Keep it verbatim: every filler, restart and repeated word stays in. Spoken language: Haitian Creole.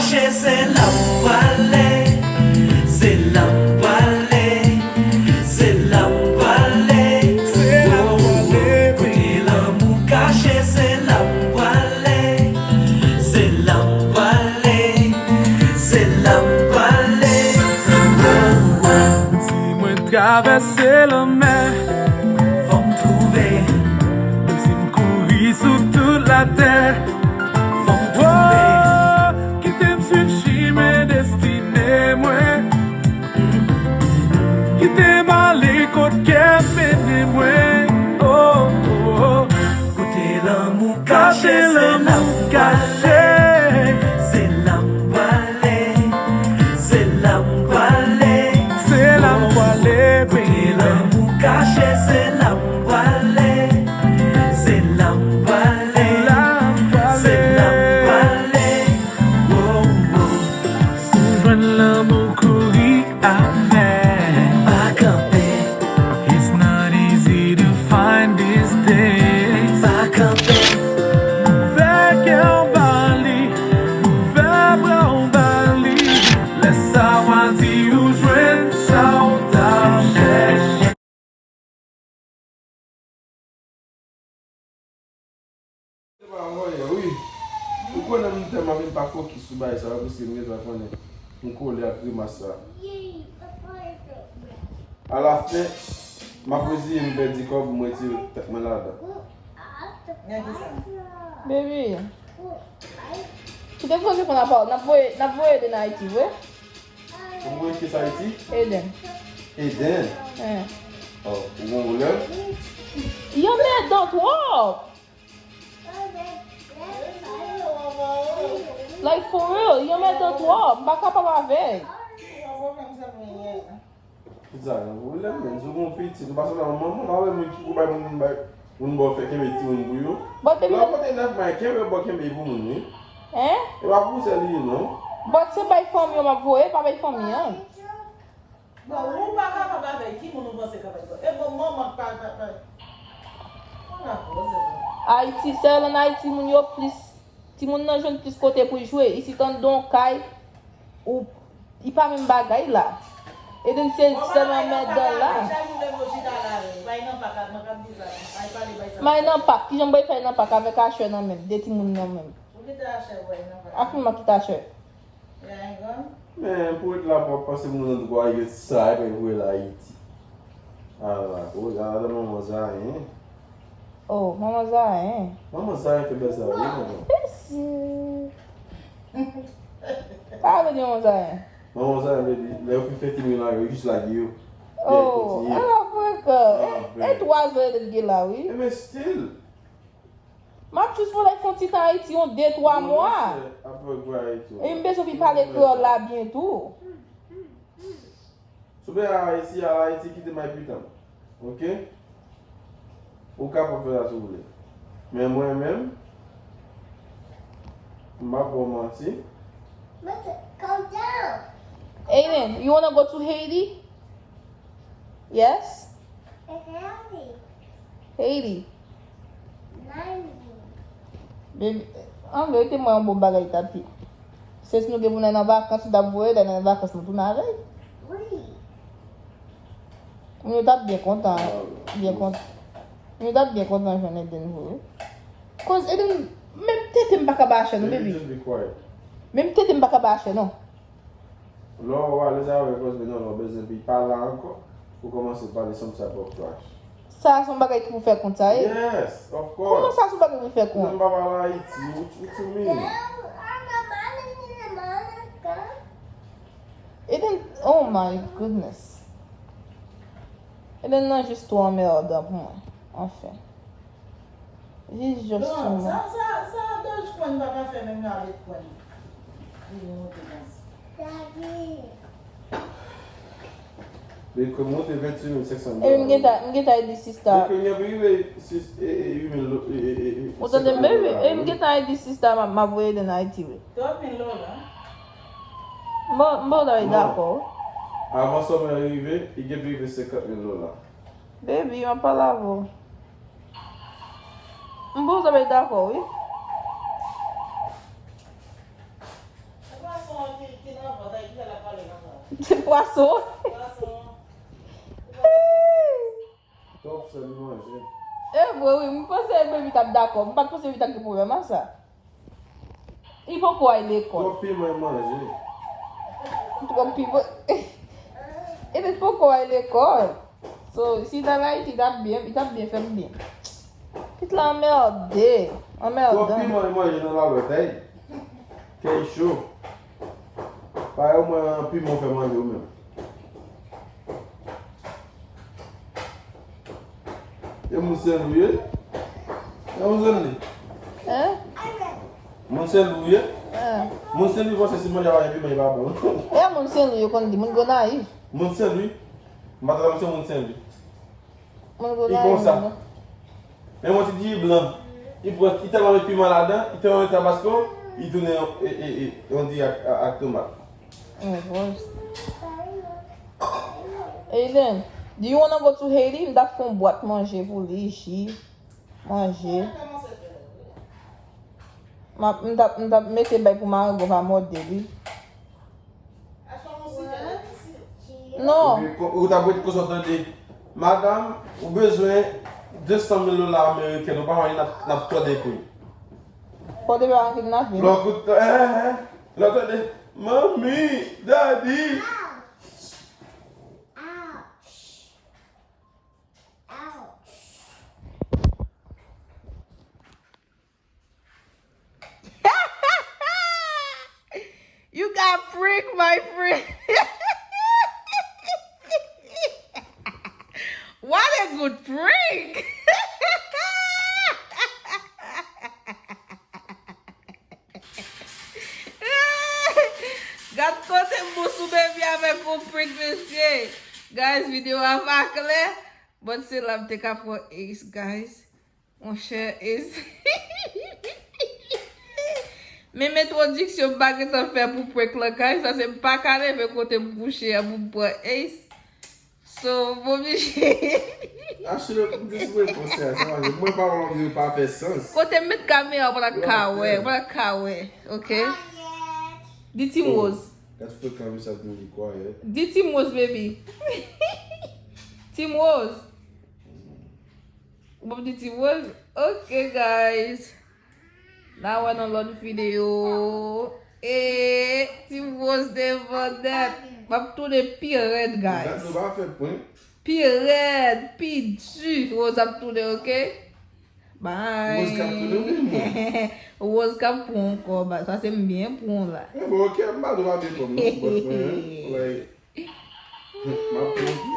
Se la m prale, se la m prale, se la m prale. Se la m prale. Kote lanmou kache, se la m prale, se la m prale, se la m prale. Si mwen travèse lanmè, fò m twouve. Menm si m kouri sou tout latè, fò m twouve. Kite m swiv chimen destine mwen. Kite m ale kot kè mennen mwen. Oh, oh, oh. Kote lanmou kache, se la m kache. Se la m prale, se la m prale. Se la m prale, kote lanmou kache, se la m prale. Se la m prale, se la m prale. Oh, oh. Si w jwenn lanmou, kouri avè. Pa kanpe. It's not easy to find these days. Pa kanpe. Fè kè w ba li, fè bra w ba li. Lè sa w a di ou jwenn sa w t ap chèche. Se pa voyè, wi. Ou konnen m tèlman vin pa fokis sou bagay sa yo, paske m gentan konnen m kole ak grimas sa. Alafen, m ap reziye m pèdi kòb, m retire tèt mwen ladan. Baby, kite m poze fon apal, n ap voye, n ap voye de nan Ayiti, vre? Ou voye kisa Ayiti? Eden. Eden? Eh. Oh, ou gon pwoblèm? Yo mèdan twòp. Like, for real, yo mèdan twòp. M pa kapab avè l. Piti sa gen pwoblèm, men. Si w gon pitit, ou pa sanble ak manman, pa wè moun ki pou bay moun, moun bay, moun ba w fè kenbe timoun pou yo. But baby, lè w pote nèf may, kenbe bò, kenbe pou moun, wi. Hein? E pa pou sèl li, non. But se bay fanmi yo m ap voye, pa bay fanmi an. Bon, ou pa kapab avè ki moun ou panse k ap bay kòb. E bon, manman k pa, pa, pa. Ala koze, non. Ayiti, sèl ann Ayiti, moun yo plis, timoun nan jwenn plis kote pou l jwe. Isit anndan yon kay, ou, li pa menm bagay la. Eden se sèlman mèt dan la. May nan pak, kijan m bay fè nan pak avèk achè nan menm, de timoun nan menm. Ak moun ki t achè. Men pou ret la pou ap pase moun nan dwa yo sa, epi voye l Ayiti. Ala, o, ala manman Zayen. Oh, manman Zayen. Manman Zayen fè bèl sa, wi, manman. Mèsi. Sa vle di manman Zayen? Manman Zayen vle di, lè yo fin fè timoun la, yo jis lage yo. Oh, ala frekan. E, e twa zan Eden gen la, wi. E men still. M ap jis voye l fè yon ti tan Ayiti, yon de, twa mwa. E m bezwen vin pale kreyòl la byen tou. Si w bezwen al Ayiti, al Ayiti, kite m al pitan. Oke? Ou kapab fè sa si w vle. Men mwen menm, m p ap ba w manti. Aiden, you wanna go to Haiti? Yes? Haiti. Baby, an verite, mwen yon bon bagay, Tati. Se si nou gen pou n al nan vakans, nou t ap voye l, al nan vakans, nou tounen avè l. Moun yo t ap byen kontan, byen kontan. Moun yo t ap byen kontan jwenn Eden vre, wi. Koz Eden, menm tete m pa ka ba achè non, baby. Menm tete m pa ka ba achè non. Lè w alèz avèk husband ou, lè w bezwen pi pale ankò, ou kòmanse pale sanm sa pwòp trash. Sa se yon bagay ki pou fè kont sa ye? Yes, of course. Kòman sa se yon bagay pou fè kont? Ou menm pa pale Ayiti, what, what you mean? Eden, oh my goodness. Eden nan jis twò anmèdan pou mwen. Anfen. Jis Justin. Sa, sa, sa Dogecoin pa ka fè menm nan Bitcoin. Li monte konsa. Bitcoin monte venntuit mil senk san dola. E m gentan, m gentan ede sista. Bitcoin gen pou rive sis, e, e, uit mil do-, e, e, e, ou tande m, baby? E m gentan ede sista, m ap, m ap voye de nan Ayiti, wi. Trant mil dola. M, m pa dakò. Avan sòmè rive, li gen pou rive senkant mil dola. Baby, m ap pale avè w. M panse w dakò, wi. Se pwason. Top sèl manje. E vre, wi, m panse Baby t ap dakò. M pa t panse Baby t ap gen pwoblèm ak sa. Li poko al lekòl. Twòp piman e manje. Twòp piman. E li poko al lekòl. So, si l t al Ayiti, li t ap byen, li t ap byen fè m byen. Pitit la anmède. Twòp anmèdan. Piman e manje nan lalwèt, ey. Kèy cho. Pa yo mwen piman fè manje ou menm. E moun Sen Lwi ye? E moun Sen Lwi? Hein? Moun Sen Lwi ye? Hein? Moun Sen Lwi panse si manje pa gen piman, e pa bon. E moun Sen Lwi yo konn di, moun Gonayiv. Moun Sen Lwi? M pa ta se moun Sen Lwi. Moun Gonayiv. Li konsa. Men yon ti diri blan. Li pran, li tèlman met piman ladan, li tèlman met tabasko, li tounen yon, e, e, e, yon diri ak, ak tomat. Oh, gosh. Aiden, do you wanna go to Haiti? M t ap fè yon bwat manje pou li, ji, manje. M ap, m t ap, m t ap mete bay pou Marengo pa mòde li. Non. Epi, ko-, ou t ap ret konsa w tande, "Madanm, ou bezwen de san mil dola ameriken, ou pa wè n ap, n ap tòde kouy." Fò te pa kidnape. Lò kout, eh, eh, eh. Lò tande, "Manmi, daddy." You got prank, my friend. What a good prank. Gad kote m bous ou Baby avèk yon prank, mesye. Guys, videyo a pa klè. But se la m te ka fè ace, guys. Monchè, ace. Menm entwodiksyon m pa gentan fè pou prank lan, guys, paske m pa ka leve kote m kouche a pou m pran ace. So, m oblije. Actually, m te sou repons sa, sa va, mwen pa wè yo pa fè sans. Kote m met kamera, w pa ka wè, w pa ka wè, ok? Di Team Rose. That's the kind of stuff you require. Di Team Rose, baby. Team Rose. Bon, di Team Rose. Ok, guys. N a wè nan lòt videyo. E Team Rose devan nèt. M ap tounen pi rèd, guys. Nou pa fè prank. Pi rèd, pi di. Rose ap tounen, ok? Bye. Rose k ap tounen, wi, mwen. Rose k ap pran ankò, bye. Sa se m byen pran la. E bon, ok, m pa dwe pa byen pran, non. But mwen, like, m ap pran.